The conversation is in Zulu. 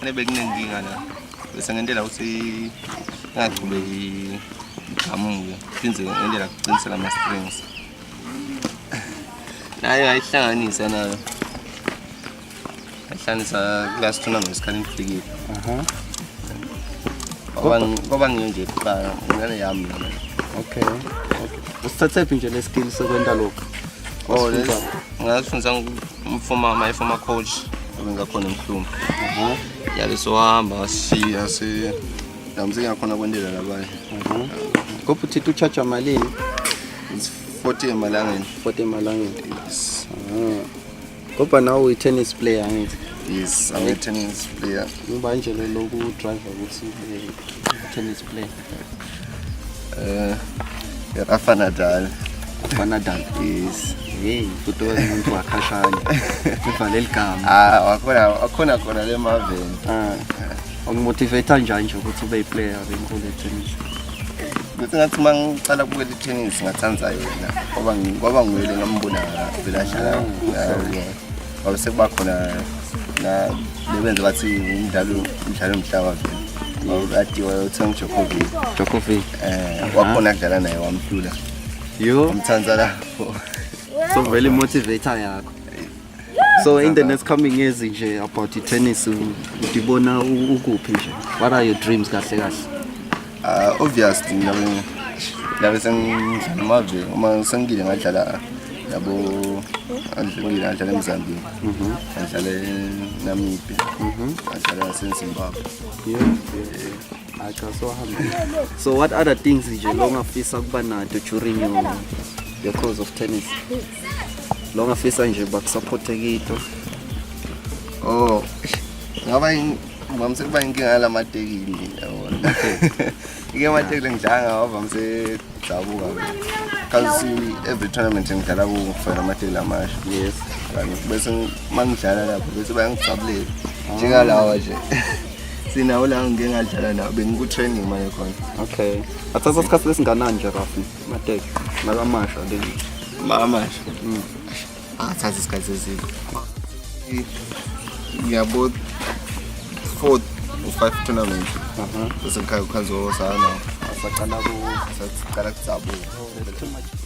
Ane bekunenkinga la. Bese ngentela ukuthi ingachubeki igqamuke. Phindze ngendlela kuqinisela ama strings. Nayo ngayihlanganisa nayo. Ngayihlanganisa last tournament isikhathi ngifikile. Aha. Kwaba ngiyo nje kuqala ngane yami lana. Okay. Usithathephi nje le skill sokwenta lokho? Oh, ngasifundisa ngumfoma, my former coach obengakhona emhlumbi. Aha. Yale sohamba wasishiya se nami sengiyakhona kwendela labanye. Aha. Kodwa uthi ucharge malini? It's 40 emalangeni. 40 emalangeni. Yes. Ah. Kodwa nawe uyi-tennis player angithi? Yes, I'm a tennis player. Ngiba nje lo loku driver ukuthi ube tennis player. Rafa Nadal. Rafa Nadal. Yes. Hey, futhi umuntu wakhashana. Uvale ligama. Ah, wakhona khona le Marvin. Ah. Ungimotivate kanjani nje ukuthi ube yi-player enkulu e-tennis? Kuthi ngathi uma ngicala ukubukela i-tennis ngathandza yena. Kwaba nguye le ngambona vele adlala. Kwabe sekuba khona na bebenza bathi umdlalo umhlaba vele. Kade uthenga Djokovic. Djokovic. Wakhona kudlala naye wamhlula. Yo, Wamthandza lapho. So vele motivator yakho. So in the next coming years nje about i-tennis udibona ukuphi nje? What are your dreams kahle kahle? Obviously ngabe sengidlala amave uma sengile ngadlala yabo ngile ngadlala eMozambique, ngadlala eNamibia, ngadlala naseZimbabwe. Yeah. Acha, so hamba. So what other things nje longafisa kuba nato during your course of tennis? Longafisa nje bakusupporte kito. Oh, ngaba vamise kuba inkinga yalamatekile yabona. Ike amatekile ngidlala ngawo vamise dabuka. Because every tournament ngidlala kuwo ngifaka amatekile amasha. Yes. Kanti bese mangidlala lapho bese bayangijabulela. Njengalawa nje. Sinawo la ngike ngadlala nawo bengiku training manje khona. Okay. Athatha isikhathi lesinganani nje roughly? Mateki. Nakamasha le. Mamasha. Athatha isikhathi eside. Ngiyabo 4 or 5 tournament. Aha. Bese ngikhaya ukhanzo sana. Asaqala ku Saqala kudzabuka. Too much.